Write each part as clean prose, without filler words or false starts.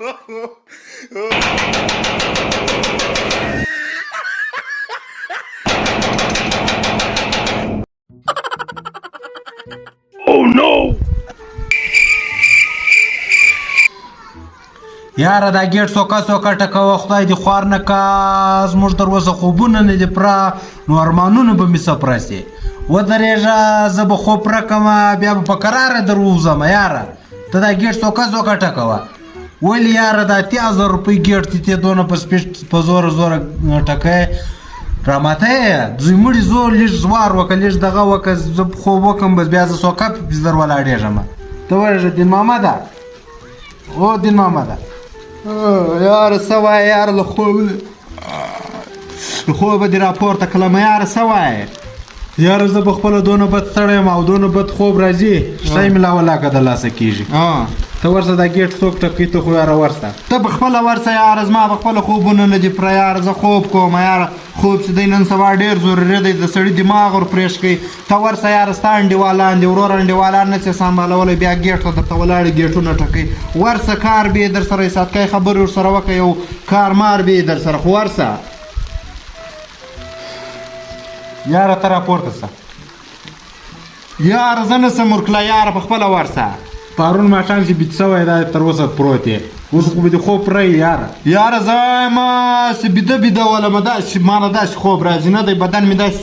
یاره دا ګیټ څوکه څوکه ټکوه، خدای دې خوار نه کا، زموږ تر اوسه خوبونه نه دي پوره، نو ارمانونه به مې څه پوره سي. ودرېږه، زه به خوب پوره کړم، بیا به په کراره در ووځم. یاره ته دا ګیټ څوکه څوکه ټکوه. ولې یاره دا 80,000 روپۍ ګیټ دې ته دونه په سپیډ په زوره زوره ټکی راماته یې؟ زوی مړي زور لږ زوار وکړه، لږ دغه وکړه، زه خوب وکړم، بس بیا زه څوکه در ولاړېږم. ته ورشه دین محمده، او دین محمده. یاره څه وایې یاره، له خوبه دې راپورته کړم، یاره څه وایې؟ یاره زه په خپله دونه بد ستړی یم او دونه بد خوب راځي، شی مې لا ولاکه د لاسه کېږي. ته ورسه دا ګیټ څوک ټکوي، ته خو یاره ورسه. ته په خپله ورسه یاره، زما په خپله خوبونه نه دي پوره یاره، زه خوب کوم یاره. خوب چې دی نن سبا ډېر ضروري دی، د سړي دماغ ور پرېش کوي. ته ورسه یاره، ستا انډیوالان دي ورور، انډیوالان نه سې سمبالولی، بیا ګېټ ته درته ولاړې ګېټونه ټکوي. ورسه کار به یې در سره حساب کوي، خبرې ورسره وکړه، یو کار مار به یې در سره، خو ورسه. یاره ته راپورته سه. یاره زه نه سم ورکړه یاره، په خپله ورسه. پرون ماښام چې بیده سوی دا تر اوسه پروت یې، اوس خو به دې خوب پوره وي یاره. یاره زه وایم چې بیده بیده ولمه، داسې ماله داسې خوب راځي نه دی، بدن مې داسې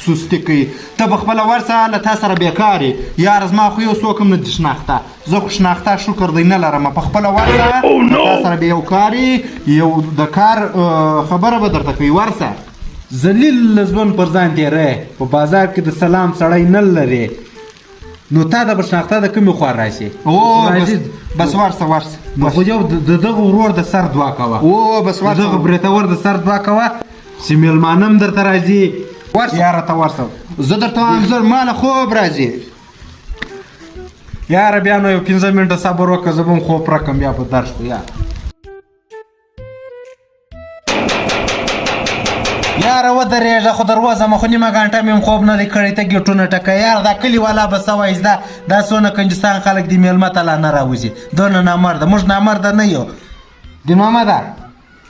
سستي کوي. ته په خپله ورسه، له تا سره بېکار یې یاره. زما خو یو څوک هم نه دي شناخته، زه خو شناخته شکر دی نه لرم. په خپله ورسه، له تا سره به یو کار یو د کار خبره به درته کوي، ورسه. ذلیل ژوند پر ځان تېری، په بازار کې د سلام سړی نه لرې، نو تا د شناخته د کومې خوا راشي؟ او بس ورسه ورسه. نو خو یو د دغه ورور د سر دعا کوه. او بس ورسه، دغه برېتور د سر دعا کوه چې مېلمانه هم درته راځي. ورسه یاره ته ورسه، زه درته وایم، زه ماله خوب راځي. یاره بیا نو یو 5 منټه صبر وکړه، زه به هم خوب پوره کړم، بیا به درس کو. یاره یاره ودرېږه، خو در وځم، خو نیمه ګنټه مې هم خوب نه دی کړی، ته ګېټونه ټکوې. یاره دا کلي والا به څه وایي، دا څونه کنجوسان خلک دي، مېلمه ته لا نه راوځي، دونه نامرده. موږ نامرده نه یو. دین محمده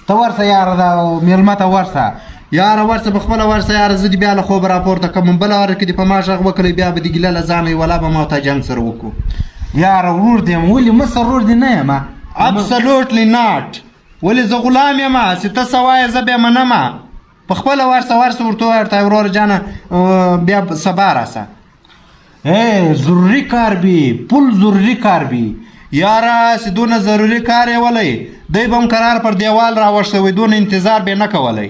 ته ورسه یاره، دا مېلمه ته ورسه. یاره ورسه، په خپله ورسه یاره، زه دې بیا له خوبه راپورته کړم. بله واره که دې په ما غږ وکړی، بیا به دې ګیله له ځانه وي، ولا به ما تا جنګ سره وکړو. یاره ورور دې یم، ولې مه ورور دې نه یم؟ ابسلوټلی ناټ، ولې زه غلام یم چې ته څه وایې زه بیا منم. په خپله ورسه، ورسه ورته ووایه، ورته ورور جانه بیا سبا راسه. ای ضروري کار بي، پول ضروري کار بي. یاره چې دونه ضروري کار یې ولی، دی به هم کرار پر دیوال راوښتی وی، دونه انتظار به یې نه کولی.